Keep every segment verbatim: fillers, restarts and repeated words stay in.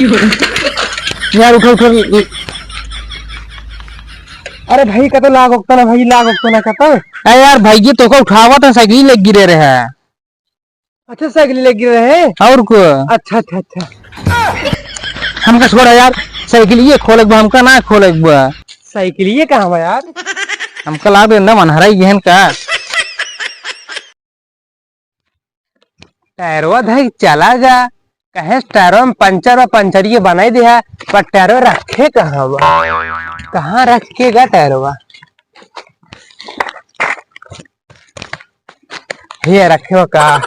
यार, उठो, उठो, इ-, इ-, अरे भाई, कतो लाग उगतो ना भाई, लाग उगतो ना कतो। अरे यार, भाई, ये तो को उठावा था, साइकिल लग गिरे रहे। अच्छा, साइकिल लग गिरे रहे? और को? अच्छा, अच्छा, अच्छा। हमका छोड़ा यार, साइकिल ये खोले बा, हमका ना खोले बा। साइकिल ये कहाँ बा यार? हमका लाग दे, अंदर मनहरा ही गहन का। टायरवा धइ चला गा, कहे टायरवा में पंचर बा, पंचरिये बनाई दिहा, पर टायरवा रखे कहाँ बा? कहाँ रखे गा टायरवा? हे रखे हो का?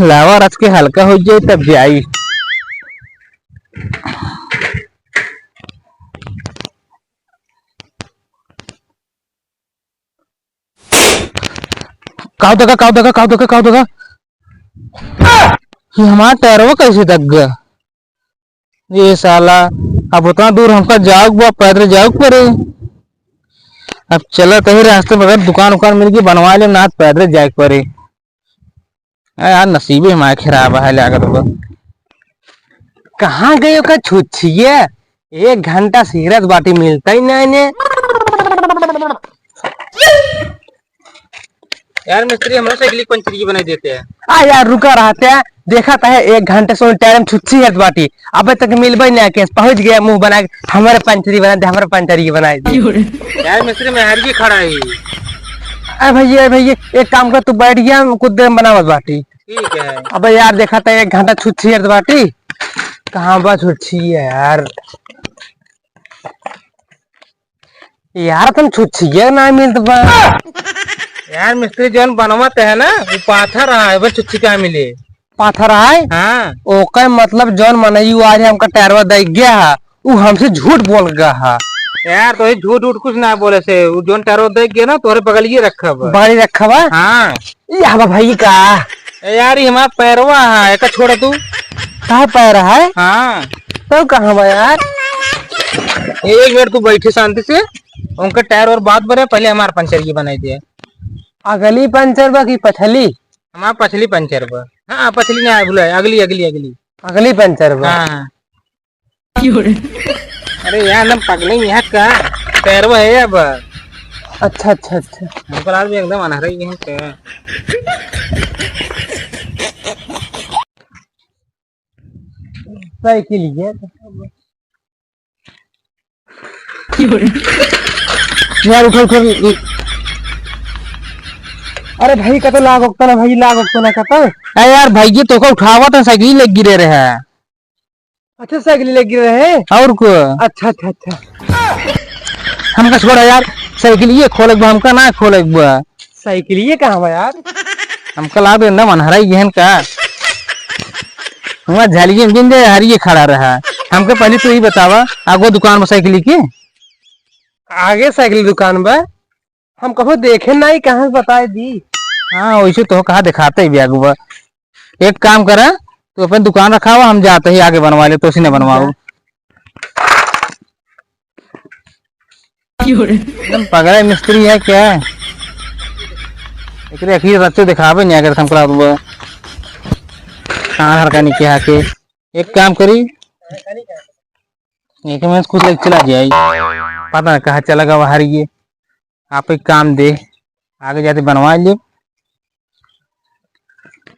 लावा रच के हल्का हो जाए तब जाई। काव दगा, काव दगा, काव दगा, काव दगा। ये हमार टायरवा कैसे दग गया? ये साला, अब उतना दूर हमका जाउक बा, पैदल जाउक पड़े। अब चलत ही रास्ते में अगर दुकान उकान मिल गई, बनवा ले, ना पैदल जाए पड़े। अरे यार, नसीबे हमारे खराब है, लागत बा। कहाँ गए ओकर छुच्छिया? एक घंटा से हेरत बाटी, मिलता ही नहीं ने। यार मिस्त्री, हमरा साइकिल की पंचर की बनाई देते हैं। आ यार, रुका रहते हैं, देखा था एक घंटे से टायर में छुच्छी हेरत बाटी, अबे तक मिलबे नहीं के, पहुंच गया मुंह बना के, हमारे पंचरी बना दे, हमारे पंचरी बनाई दे। यार मिस्त्री, मैं हर की खड़ा ही। अरे भैया, भैया, एक काम कर, तू बैठ गया, कुछ देर में बनावत बाटी। ठीक है। अबे यार, देखा था एक घंटा छुच्छी हेरत बाटी, कहाँ बा छुच्छी यार? यार, तुम छुच्छिया ना मिलत बा। यार, मिस्त्री जौन बनवत है ना, वो पाथर है, बस छुच्छी का मिले। पाथर है? हाँ। ओकर मतलब जौन मनई आज हमका टायरवा दे गया है, उ हमसे झूठ बोल गया है। यार, तो ये झूठ उठ कुछ ना बोले से, वो जौन टायरवा दे गया ना, तोरे बगलिए रखा बा। बगलिए रखा बा? हाँ। ये हवा भाई का? ए यार, ये हमारा पैरवा है, एका छोड़ा तू। का पैर है? हाँ। तो कहाँ बा यार? एक मिनट तू बैठे शांति से, उनका टायर और बात बने, पहले हमार पंचर की बनाई दे। अगली पंचर बा कि पछली? हमार पछली पंचर बा। हाँ, पछली ना, भुला, अगली, अगली, अगली। अगली पंचर बा। हाँ। अरे यार, हम पगले यहाँ का पैरवा है अब। अच्छा, अच्छा, अच्छा। हमको लाल भी एकदम अनहरा ही है का। साइकिल ये। यार, उठो, उठो, इ-, अरे भाई, कतो लाग उगतो ना भाई, लाग उगतो ना कतो। अरे यार, भाई, ये तो को उठावा था, साइकिल लग गिरे रहे। अच्छा, साइकिल लग गिरे रहे? और को? अच्छा, अच्छा, अच्छा। हमका छोड़ा यार, साइकिल ये खोले बा, हमका ना खोले बा। साइकिल ये कहाँ बा यार? हमका लाग दे, अंदर मनहरा ही गहन का। वहाँ झालिये में गिन दे, हरिये खड़ा रहा। हमके पहले तू ही बतावा, आगो दुकान बा साइकिल की? आगे साइकिल दुकान बा? हम कबो देखे नाई, कहाँ से बताए दी? हाँ, वैसे तो कहा दिखाते ही भी आगू बा। एक काम करा, तू अपन दुकान रखावा, हम जाते ही आगे बनवा ले, तो उसी ने बनवाओ। एकदम पगला मिस्त्री है क्या? एकरे अखिल रच्चो दिखावे नहीं, अगर हमको लागत बा। कान हरका नहीं किया के। एक काम करी, एक में खुद लेके चला जाई। पता ना कहाँ चला गवा हरिये। आप एक काम दे, आगे जाते बनवा ले,